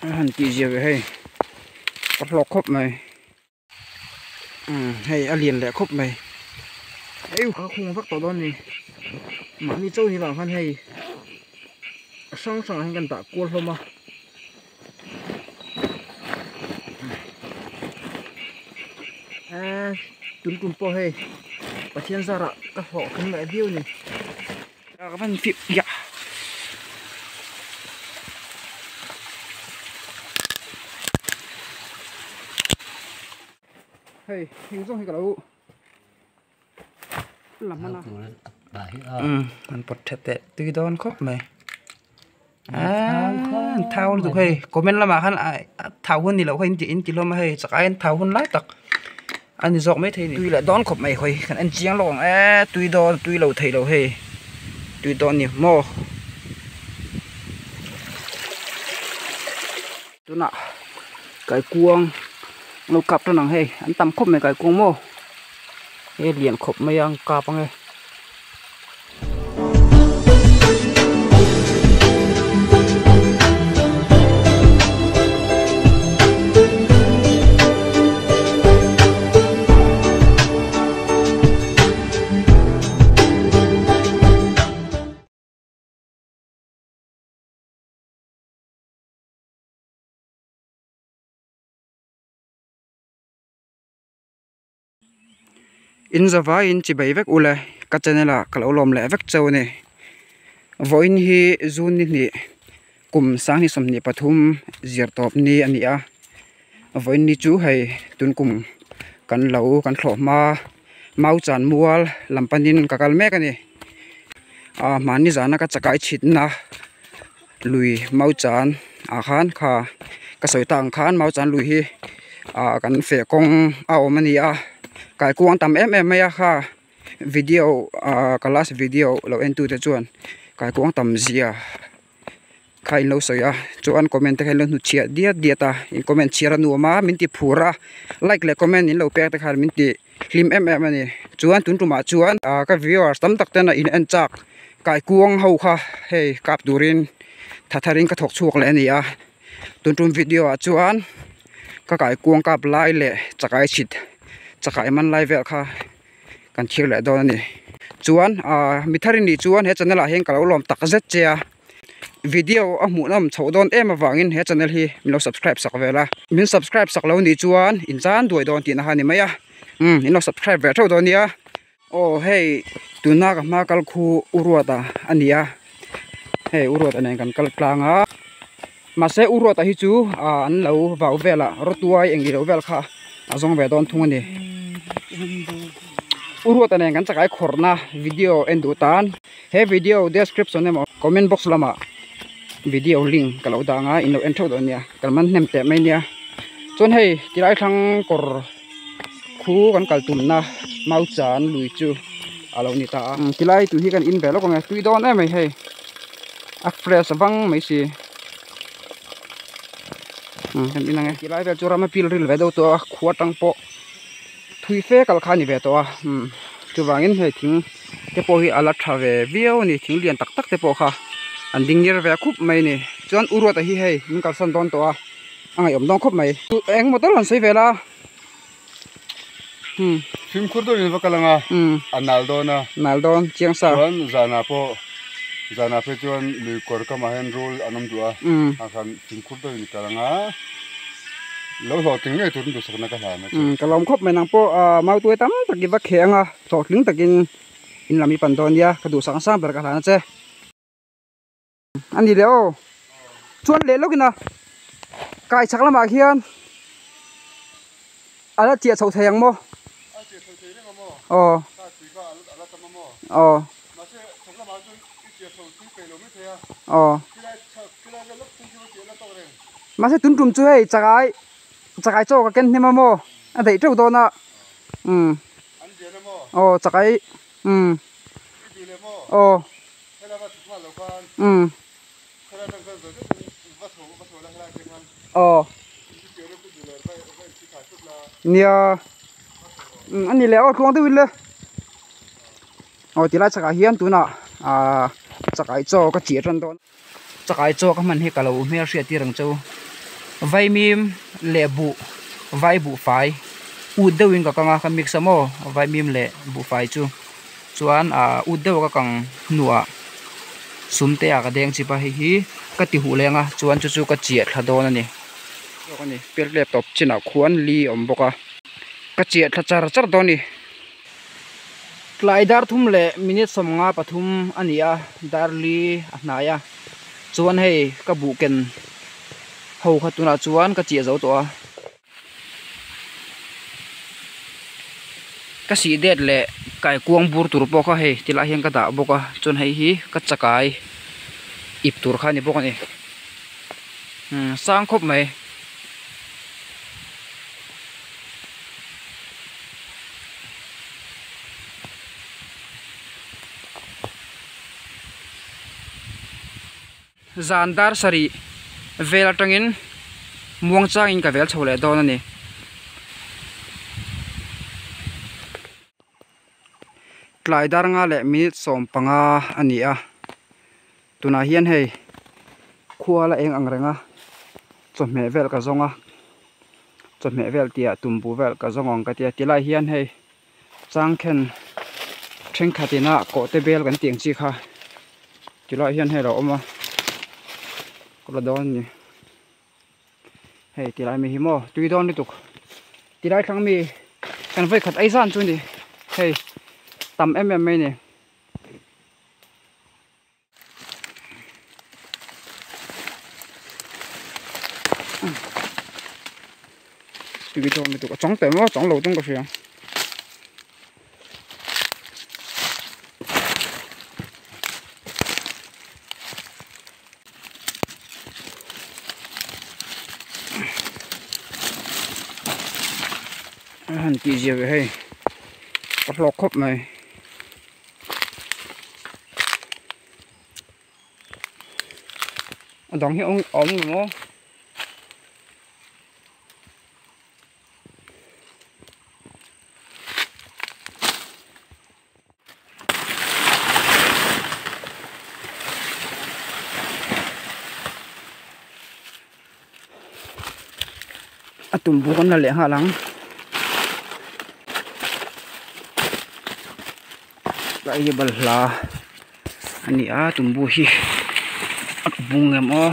Han tih zia ve hei ka hlawk khawp mai umm hei a lian leh khawp mai eu a khung vak tawh dawn a ni mahni chauh ni vang khan hei a hrang hrang ah hian kan dah kual hlawm a eee tun tum pawh hei Pathian zarah ka hlawhtling leh viau a ni. Ka van fih piah. Hei heng zawng hi ka lo la hman a. An pawt tha teh tui dawn khawp mai. Aaa thau lutuk hei comment lamah khan thau hun ni loh kha in tih in ti hlawm a hei chak aiin thau hun lai tak a ni zawk maithei a ni. Tui leh dawn khawp mai hawi kan en chiang lawk ang e tui dawn tui lo thei lo hei tui dawn ni maw. Tunah kaikuang an lo kap tan ang hei an tam khawp mai kaikuang maw he lian khawp mai a an kap ang e. In zavaiin chibai vek ule ka channel ah ka lo lawm leh vek chauh a ni vawiin hi zun ni hnih kum sanghnih 23 zir tawp ni a ni a vawiin ni chu hei tun kum kan lo kan thlawh hma mau chan mual lam panin ka kal mek a ni ah hmanni zana ka chakai chhitna lui mau chan ah khan kha ka sawi tak ang khan mau chan lui hi ah kan feh kawng a awm a ni a kaikuang tam em em mai a kha video ah ka last video lo en tu te chuan kaikuang tam zia kha in lo sawi a chuan comment te kha in lo hnutchhiah diat diat a in comment chhiar a nuam a min ti phur a like leh comment in lo pek te khan min ti hlim em em a ni chuan tun tumah chuan ah ka viewers tam tak ten a in en chak kaikuang ho kha hei kap turin tha tharin ka thawk chhuak leh a ni a tun tum video ah chuan ka kaikuang kap lai leh chakai chhit chakai man lai vel kha kan thlir leh dawn a ni chuan ah mi thar in nih chuan he channel ah hian ka lo lawm tak zet che a video a hmuhnawm chhoh dawn em avangin he channel hi min lo subscribe sak vel a min subscribe sak lo nih chuan in chan duai dawn tihna kha a ni mai a umm in lo subscribe ve theuh dawn nia aw hei tuna ka hma kal khu u Ruata a ni a hei u Ruata nen kan kal tlang a mahse u Ruata hi chu ah an lo vau vel a rawtuai eng ilo vel kha a zawng ve dawn thung a ni u Ruata nen kan chakai khawrhna video en duh tan. He video description emaw comment box lamah video link ka lo dah ang a in lo en theuh dawn nia kal man hnem teh mai nia chuan hei tilai thlang kawr khu kan kal tumna mau chan lui chu a lo ni ta a tilai tui hi kan in ve lawk ang e tui dawn em mai hei a fresh vang mai si kan in ang e tilai vel chu ram a pil ril ve deuh tawh a khua tang pawh. Thui fe kal kha a ni ve tawh a chuvangin hei thing te pawh hi a la tha ve viau a ni thing lian tak tak te pawh kha an ding ngir ve khup mai a ni chuan u Ruata hi hei min kalsan dawn tawh a a ngaihawm dawn khawp mai eng emaw tal han sawi vel a umm Fimkhur deuhin va kal ang a a nal dawn a nal dawn chiang sa chuan zanah pawh zanah phei chuan lui kawr kamah hian rul an awm duh a a khan fimkhur deuhin kal ang a. Lo hlawhtling ngei turin duhsakna ka hlan a che. Ka lawm khawp mai nang pawh mautuai tam tak i va kheh anga hlawhtling takin in lam i pan dawn nia ka duhsak ang sang ber ka hlan a che. A ni leh aw. Chuan leh lawkin a kai chhak lamah khian a la chiah chho thei ang maw? A chiah chho thei reng a maw? Aw. Kha tui kha a la tam a maw? Aw. Mahse chhak lamah chuan i chiah chho tui peih lo mai thei a. Aw. Khilai chhak khilai vel lawk phei chu a chiah la tawk reng. Mahse tun tum chu hei chakai chakai chaw ka ken hnem a maw a daih teuh dawn a umm An lian a maw? Aw chakai umm I duh leh maw? Aw Helai va chhuk nghal lo khan umm Helai atang khan zawi deuhin va chho va chho la helai te khan Aw I pian reuh ka duh leh va va inchhi thai phut la Nia umm a ni leh aw tluang deuhin le Aw tilai chakah hian tunah ah chakai chaw ka chiah tan dawn. Chakai chaw ka hman hi ka lo hmel hriat tir ang cheu. Vaimim leh buh vai buhfai ut deuhin ka kang a ka mix a maw vaimim leh buhfai chu chuan ah ut deuh a ka kang hnuah sum te ah ka deng chip a hei hi ka ti huh leng a chuan chu chu ka chiah thla dawn a ni zawk a ni pialtlep tawp chinah khuan li a awm bawk a ka chiah thla char char dawn a ni. Tlai dar thum leh minute 53 a ni a, dar li a hnai a, chuan hei ka buh ken ho kha tunah chuan ka chiah zo tawh a. Ka sih det leh kaikuang bur tur pawh kha hei tilai hian ka dah bawk a, chuan hei hi ka chakai ip tur kha a ni bawk a ni. Umm sang khawp mai. Zan dar sarih vel atangin muang changin ka vel chho leh dawn a ni. Tlai dar nga leh minute 15 a ni a, tunah hian hei khua la eng ang reng a, chawhmeh vel ka zawng a. Chawhmeh vel tih ah tumbu vel ka zawng ang ka tia tilai hian hei changkhen thenkhat ina kawhte bel kan tih ang chi kha tilai hian hei a lo awm a ka la dawn a ni hei tilai mi hi maw tui dawn lutuk tilai thlang mi kan vawikhat ei zan chu a ni hei tam em em mai a ni. Tui dawn lutuk a chang teh maw a chang lo dawn ka hria. A han tih zia ve hei ka hlawk khawp mai. A dang hi a awm lo maw? A tum buk an la leh nghal ang. Tlai hi balhla a ni a tumbu hi a bung em aw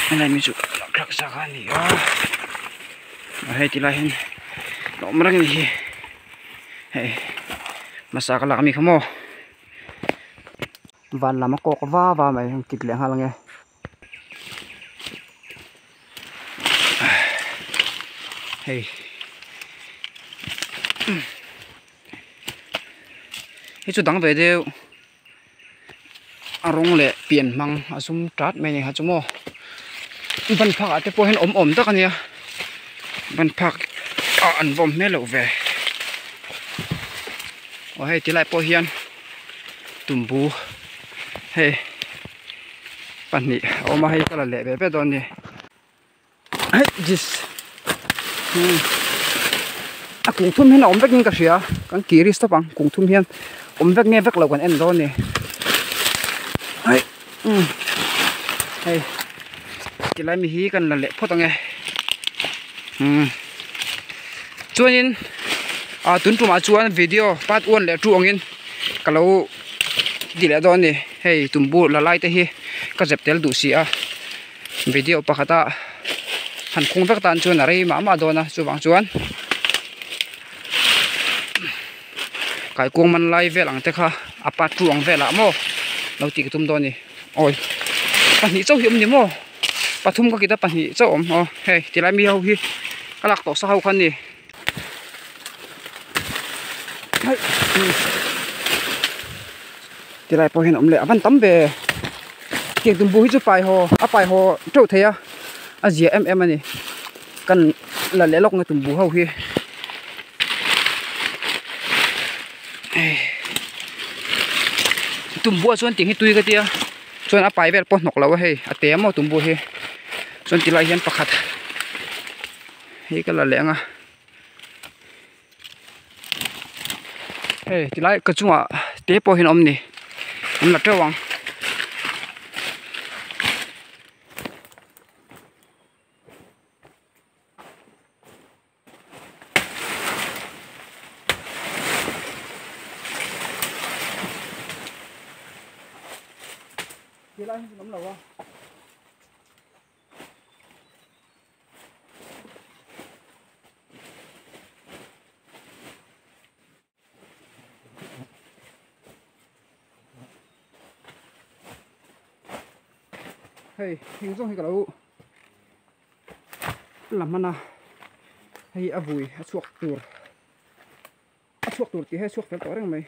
helai mi chu thlak zak a ni a hei ti lai hian a awm reng a ni hi hei hmasa ka lak ami kha maw van lam a kawk va va mai a kit leh nghal ange. Hei hei chu dang ve deuh a rawng leh pian hmang a zum tat mai a ni kha chu maw ban phak ah te pawh hian awm awm tak a nia ban phak ah an vawm hmel loh ve aw hei ti lai pawh hian tumbu hei. Pahnih a awm a hei ka la leh ve ve dawn a ni hei jis a kung thum hian a awm vek in ka hria kan kiri stop ang kung thum hian awm vek nge vek lo kan en dawn a ni hei hei tilai mi hi kan la leh phawt ang e chuanin ah tun tumah chuan video part one leh two angin ka lo ti leh dawn a ni. Hei tumbu la lai te hi ka zep tel duh si a video pakhata han khung vek tan chuan a rei mah mah dawn a chuvang chuan kaikuang man lai vel ang te kha a part two ang velah maw lo tih ka tum dawn a ni awi pahnih chauh hi awm ni maw pathum ka kit a pahnih chauh awm aw hei tilai mi ho hi ka lak tawh sa ho kha a ni. Tilai pawh hian a awm leh a van tam ve tiang tumbu hi chu pai haw a pai haw teuh thei a a zia em em a ni kan la leh lawk na tumbu ho hi tumbu ah chuan tiang hi tui ka tia chuan a pai vel pawh hnawk lo a hei a te maw tumbu hi chuan tilai hian pakhat hei ka la leh ang a. Hei tilai ka chungah te pawh hian a awm ni an la teuh ang. Tilai hi awm lo a. Hei heng zawng hi ka lo la hman a hei a vui a chhuak tur a chhuak tur tih hi a chhuak fel tawh reng mai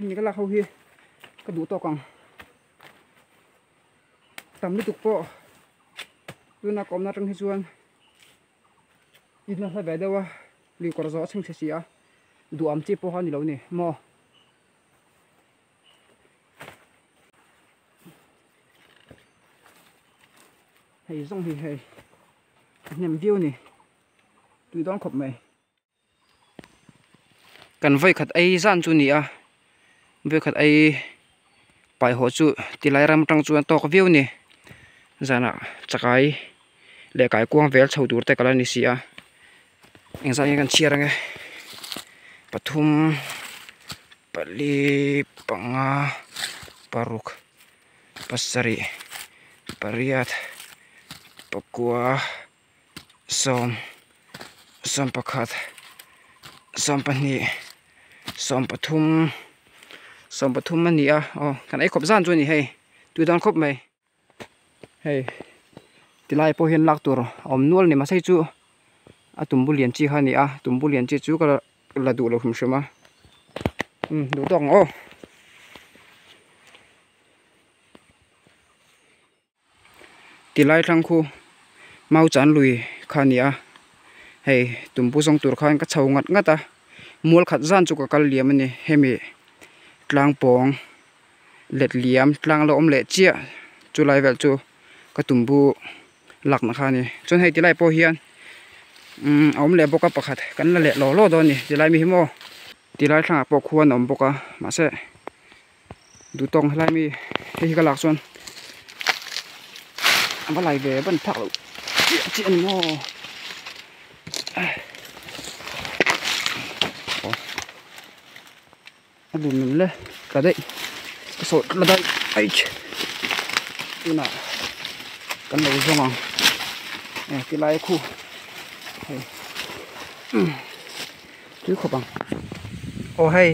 hemi ka lak ho hi ka duh tawk ang tam lutuk pawh tuna ka awmna atang hi chuan in a hla ve deuh a lui kawr zawh a chheng chhe si a duham chi pawh a ni lo ni maw. Hei zawng hi hei a hnem viau a ni tui dawn khawp mai. Kan vawikhat ei zan chu a ni a vawikhat ei paihawh chu tilai ram atang chuan tawk viau a ni zanah chakai leh kaikuang vel chho tur te ka la ni si a engzah nge kan chhiar ange pathum pali panga paruk pasarih pariat pakua sawm sawm pakhat sawm pahnih sawm pathum sawm pathum a ni a aw kan ei khawp zan chu a ni hei tui dawn khawp mai hei tilai pawh hian lak tur a awm nual a ni mahse hei chu a tumbu lian chi kha a ni a tumbu lian chi chu ka la duh lo hrim hrim a umm duh tawk ang aw. Tilai thlang khu mau chan lui kha a ni a hei tumbu zawng tur khan ka chho ngat ngat a mual khat zan chu ka kal liam a ni hemi tlang pawng let liam tlang la awm leh chiah chu lai vel chu ka tumbu lakna kha a ni chuan hei tilai pawh hian umm a awm leh bawk a pakhat kan la leh law law dawn a ni tilai mi hi maw tilai thlangah pawh khuan a awm bawk a mahse. Duhtawng helai mi hei hi ka lak chuan a va lai ve ban phak loh chiah chiah a ni maw a dun nun le tla daih ka sawh tla daih aih tunah kan lo zawng ang e tilai khu hei tui khawp ang aw hei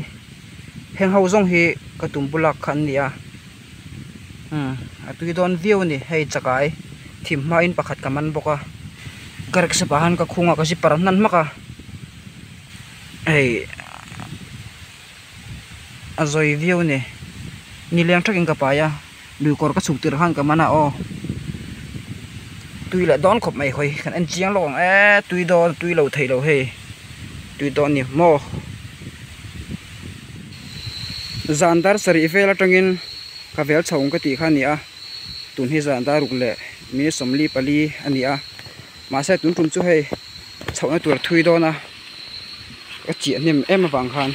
heng ho zawng hi ka tum bulak kha an ni a umm a tui dawn viau a ni hei chakai thim hmain pakhat ka man bawk a ka rickshaw pah hian ka khung a ka zipper hnan hmak a hei a zawi viau a ni nileng thakin ka pai a lui kawr ka chhuk tirh khan ka man a aw tui leh dawn khawp mai hawi kan en chiang lawk ang e tui dawn tui lo theih loh hei tui dawn ni maw zan dar sarih vel atangin ka vel chho ang ka tih kha a ni a tun hi zan dar ruk leh minute sawmli pali a ni a mahse tun tum chu hei chhohna tur a thui dawn a ka chiah hnem em avang khan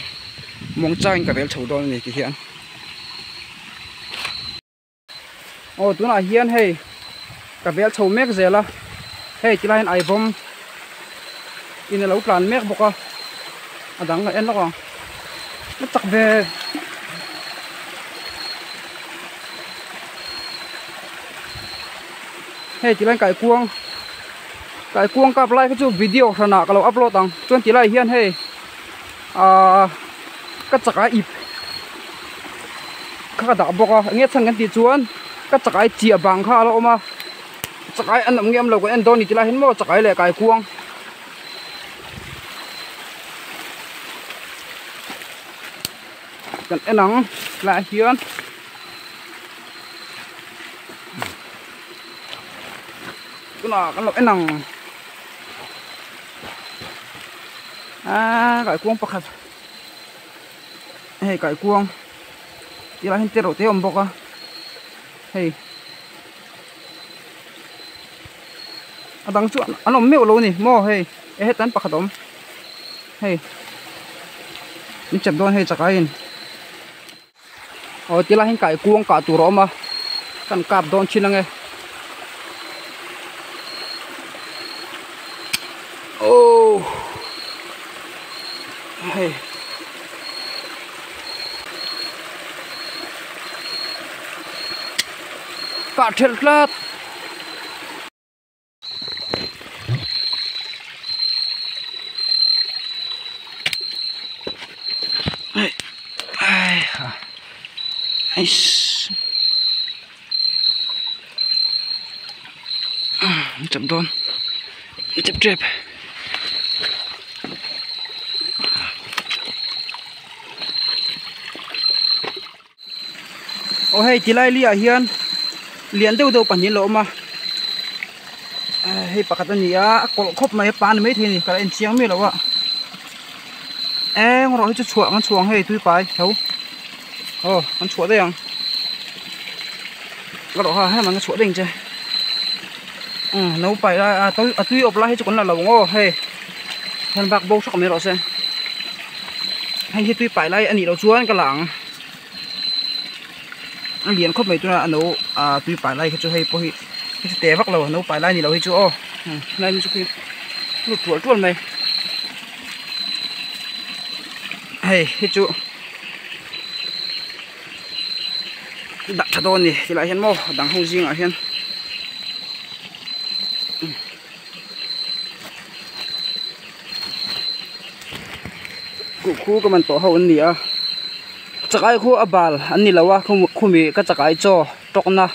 mawng changin ka vel chho dawn a ni ti hian. Aw tunah hian hei ka vel chho mek zel a hei tilai hian aivawm in alo tlan mek bawk a a dang ka en lawk ang a chak ve hei tilai hian kaikuang kaikuang kap lai kha chu video hranah ka lo upload ang chuan tilai hian hei ahh ka chak a ip kha ka dah bawk a enge chhan kan tih chuan ka chakai chiah bang kha a la awm a chakai an awm nge awm lo kan en dawn ni tilai hian maw chakai leh kaikuang kan en ang tlaiah hian tunah kan lo en ang aaa kaikuang pakhat. Hei kaikuang tilai hian te reuh te a awm bawk a hei a dang chu an awm meuh lo a ni maw hei e heta an pakhat a awm hei min chep dawn hei chakai in aw tilai hian kaikuang kah tur a awm a kan kap dawn thin ang e aww hei. Kah thelh tlat. Chậm dawn chep tep aw hei tilai li ah hian lian deuh deuh pahnih an lo awm a hei pakhat a ni a a kawlh khawp mai a pa a ni maithei a ni ka la en chiang miah lo a eng erawh hi chu chhuah an chhuah ang hei tui pai tho aw an chhuah daih ang ka rawh ha hem ang ka chhuah daih ang che umm no pai lai a a tui awp lai hi chu kan la lo ang aw hei hian bak bo hrak mai rawh se hei hi tui pai lai a nih loh chuan ka la ang. A lian khawp mai tuna a no ah tui pai lai kha chu hei pawh hi hei chu te vak lo no pai lai ni lo hi chu aw helai hi chu khi lut tual tual mai hei hi chu dah tha dawn a ni tilai hian maw a dang ho zingah hian. Kuhkhu ka man tawh ho an ni a chakai khu a bal an ni lo a khumi ka chakai chaw tawkna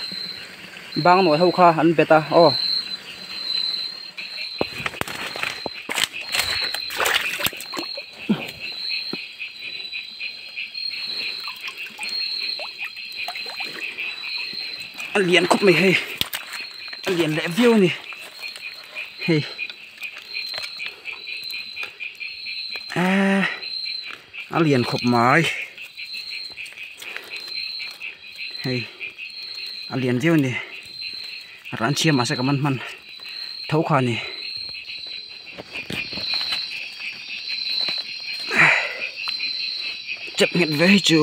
bang nawi ho kha an bet a aw. A lian khawp mai hei a lian leh viau a ni hei. Eee a lian khawp mai hei a lian viau a ni ran chhia mahse ka man hman tho kha a ni. Chep nghet ve hi chu.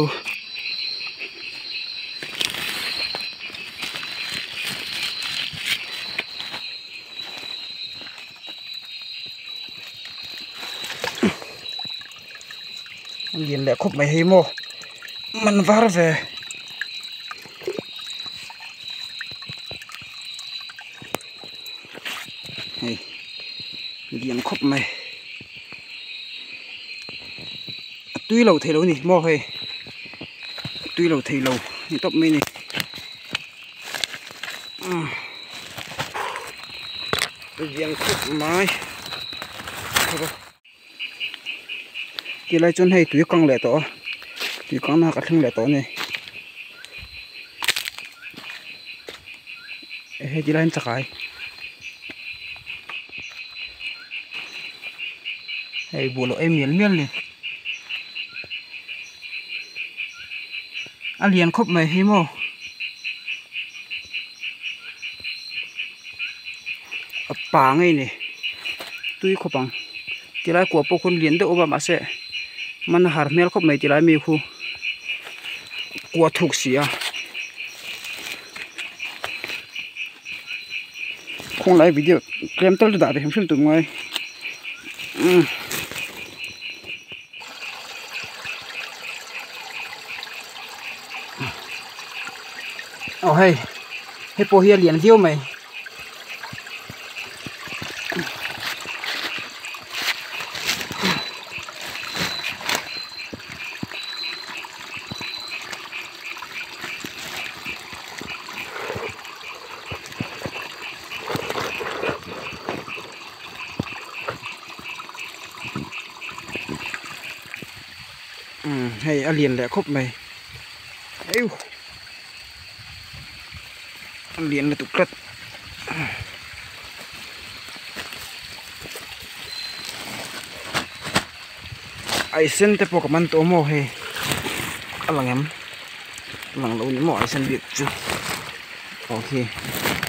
A lian leh khawp mai hei maw man var ve hei lian khawp mai a tui lo thei lo a ni maw hei a tui lo thei lo ni tawp mai a ni. Lian khawp mai tilai chuan hei tui kang leh tawh a tui kang na ka thleng leh tawh a ni hei tilai hian chakai hei buh loh ei mial mial a ni a lian khawp mai hi maw. A pa ngei ni tui khawp ang tilai kua pawh khawn lian deuh a mahse man a har hmel khawp mai tilai mi khu kua thuk si a khawnglai video tlem tal chu dah ve hrim hrim tur ngai umm. Aw hei hei pawh hi a lian viau mai. Umm hei a lian leh khawp mai eiu a lian lutuk tlat aisen te pawh ka man tawh maw hei a lang em a lang lo ni maw aisen bik chu aw khi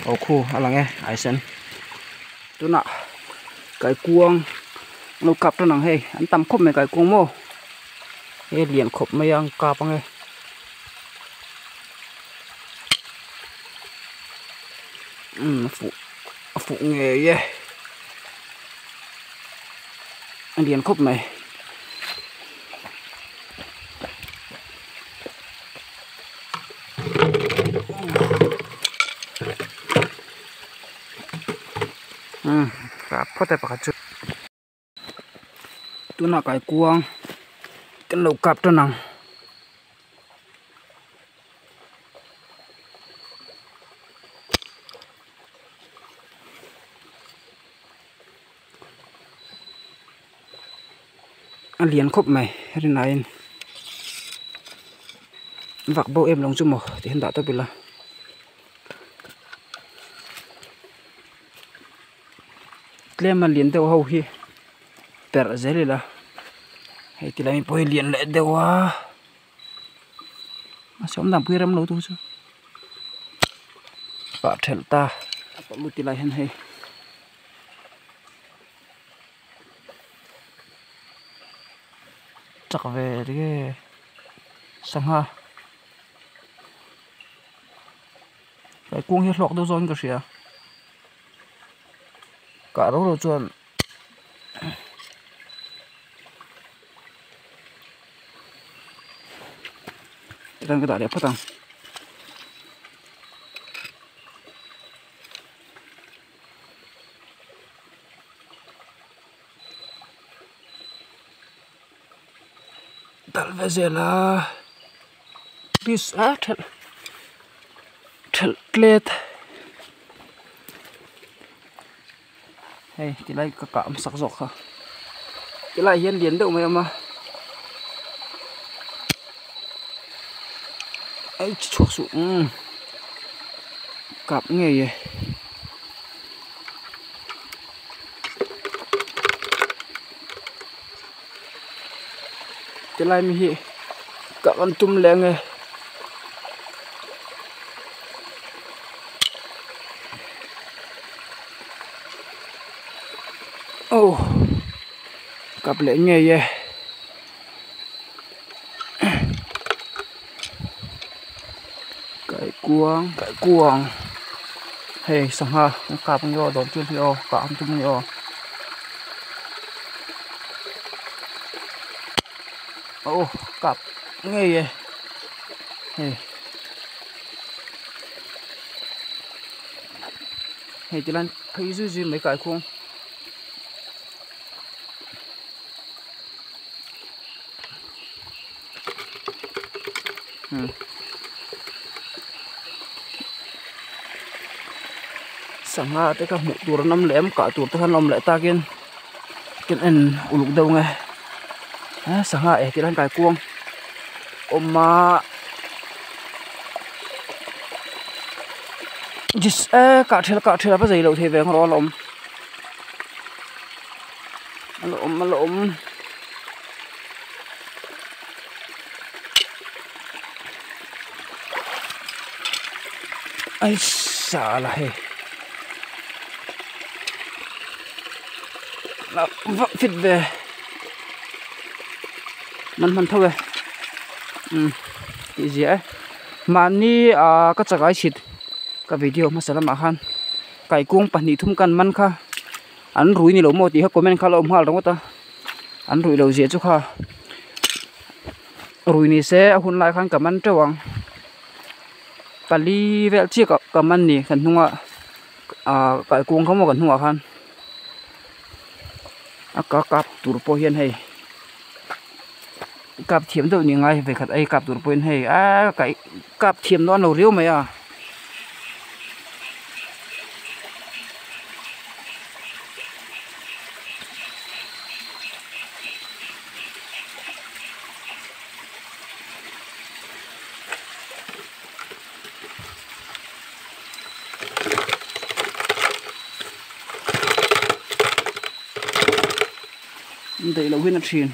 aw khu a lang e aisen. Tunah kaikuang an lo kap tan ang hei an tam khawp mai kaikuang maw he lian khawp mai a an kap ang e umm a fuh a fuh ngei e a lian khawp mai. Ka phawt e pakhat chu. Tunah kaikuang kan lo kap tan ang. A lian khawp mai rinaiin vak bo em lo chu maw ti hian dah tawp ila. Tlem a lian deuh ho hi perh zel ila hei ti lai pawh hi lian leh deuh a a sawm dan pui rem lo tu chu pah thelh ta a pah lut ti lai hian hei chak ve ri sangha kaikuang hi a hlawk deuh zawngin ka hria. Kah ro ro chuan tichuan ka dah leh phawt ang. Dal ve zel a piece a thelh thelh tlet. Hei tilai ka kah hmasak zawk kha tilai hian lian deuh mai a awm a ai chhuak suh umm kap ngei e. Tilai mi hi kah kan tum leh ange. Aw kap leh ngei e. Kaikuang kaikuang hei sangha kan kap ange aw dawr chian hi aw kah an tum ange aw. Aw kap ngei e hei hei ti lai phei zui zui mai kaikuang. Sangha te kha hmuh tur an awm leh em kah tur te khan awm leh takin kan en uluk deuh nge sangha eh tih lai kaikuang awm a kah ṭhelh kah ṭhelh a va zei loh thei ve ang rawh a la awm a la awm a la awm. Ai sala hei vak fit ve man hman tho e tih ziah e mahni ah ka chakai chhit ka video hmasa lamah khan kaikuang pahnih thum kan man kha an rui ni lo maw tih kha comment kha a lo awm nghal ringawt a an ruih loh zia chu kha rui ni se a hun lai khan ka man teuh ang pali vel chiah ka man ni kan hnungah ah kaikuang kha maw kan hnungah khan a ka kap tur pawh hian hei kap thiam deuh ni ngai vekhat a kap tur pawhin hei aaa kaih kap thiam dawn lo riau mai a. Daih loh hian a thin.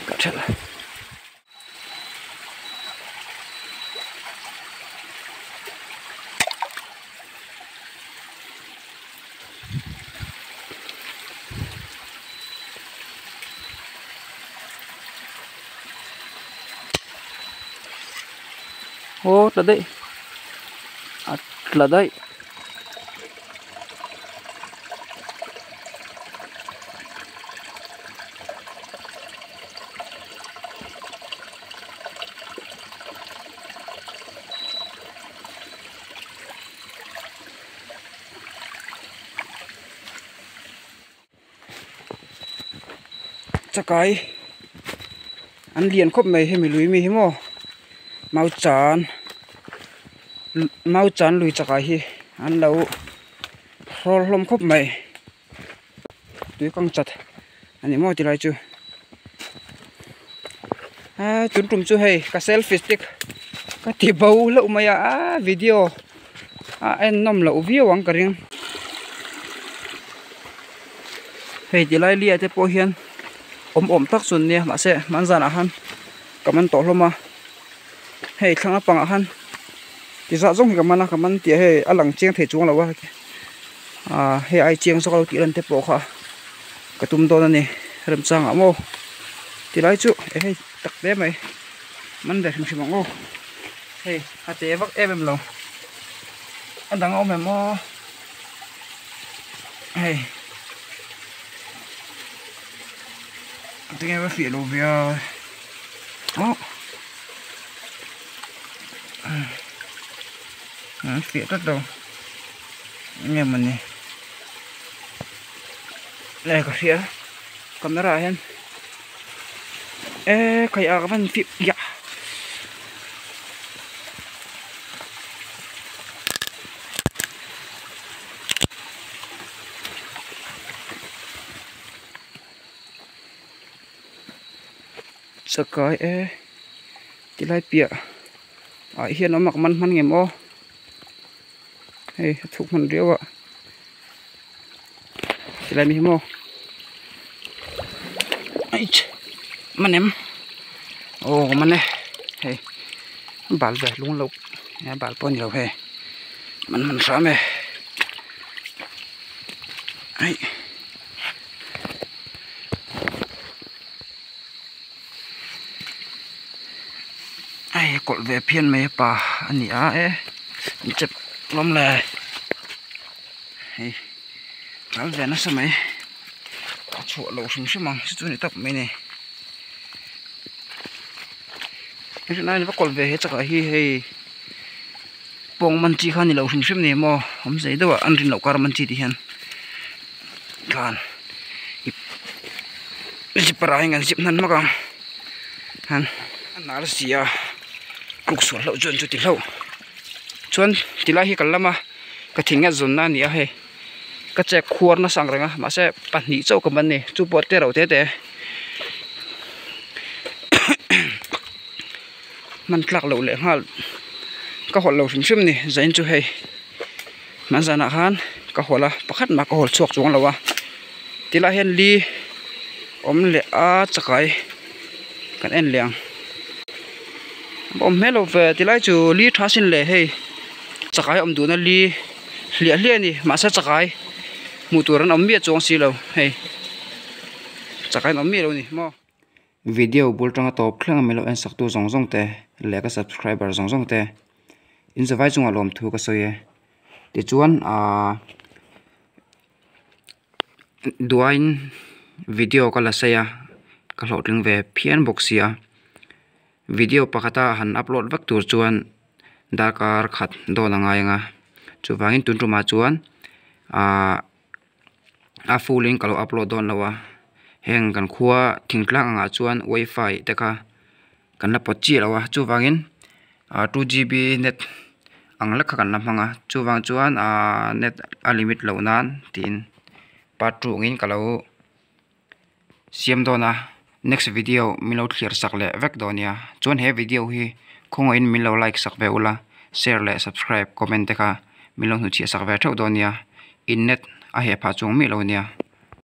Ka thelh. Aw tla daih a tla daih. Chakai an lian khawp mai hemi lui mi hi maw mau chan mau chan lui chakai hi an lo hrawl hlawm khawp mai tui kang chat ani maw tilai chu a tun tum chu hei ka selfie stick ka ti bo hlauh mai a a video a en nawm loh viau ang ka ring hei tilai liah te pawh hian awm awm tak chu an nia mahse hmanzanah khan ka man tawh hlawm a hei thlang lampangah khan ti zah zawng hi ka man a ka man tih ah hei a lang chiang thei chuang lo a ah hei ai chiang zawk lo tih lan te pawh kha ka tum dawn a ni remchangah maw tilai chu eh hei tak hle mai man ve hrim hrim ang aw hei a te vak em em lo a dang a awm em aw hei tinge va fiah lo ve a aw an fiah tlat lo enge mawni le ka hria camera ah hian eee khai ah ka van fiah yah. Chakai e tilai piah ah hian awm a ka man hman ngem aw hei a chhuk hman riau a tilai mi hi maw aih man em aw ka man e hei bal ve lung lo bal pawh a ni lo hei man hman hram e aih. Hei kawlh ve phian mai a pa a ni a e an chep hlawm le hei kal ve nasa mai a chhuah loh hrim hrim ang chu chu ni tak mai a ni hrilh va kawlh ve he chakah hi hei pawng man chi kha a ni lo hrim hrim a ni maw awmzei deuh ah an rin loh kar man chi tih hian tlan zipper ah hian kan zip hnan hmak ang han a nal si a tluk sual hlauh chuan chuti hlauh chuan tilai hi ka lam a ka thing a zawn na a ni a hei ka chek khuar nasa ang reng a mahse pahnih chauh ka man a ni chu pawh te reuh te te hman tlak loh leh nghal ka hawlh lo hrim hrim a ni zain chu hei. Hmanzanah khan ka hawl a pakhat mah ka hawl chhuak chuang lo a tilai hian li awm leh a chakai kan en leh ang a awm hmel lo ve tilai chu li tha sin leh hei chakai awm duhna li hliah hliah a ni mahse chakai hmuh tur an awm miah chuang si lo hei chakai an awm miah lo a ni maw. Video bul tanga tawp thleng a milo en sak tu zawng zawng te leh ka subscriber zawng zawng te in zavai chungah lawmthu ka sawi e tichuan ahh duain video ka la sei a ka hlawhtling ve phian bawk sia video pakhata han upload vek tur chuan darkar khat dawn a ngai ang a chuvangin tun tumah chuan ahh. A full in ka lo upload dawn lo a heng kan khua thingtlang angah chuan wifi te kha kan la pawt chiah lo a chuvangin ah 2gb net ang lek kha kan la hmang a chuvang chuan ah net a limit loh nan tiin part two angin ka lo siam dawn a next video min lo thlir sak leh vek dawn nia chuan he video hi khawngaihin min lo like sak ve ula share leh subscribe comment te kha min lo hnuchhiah sak ve theuh dawn nia in net a heh phah chuang miah lo nia.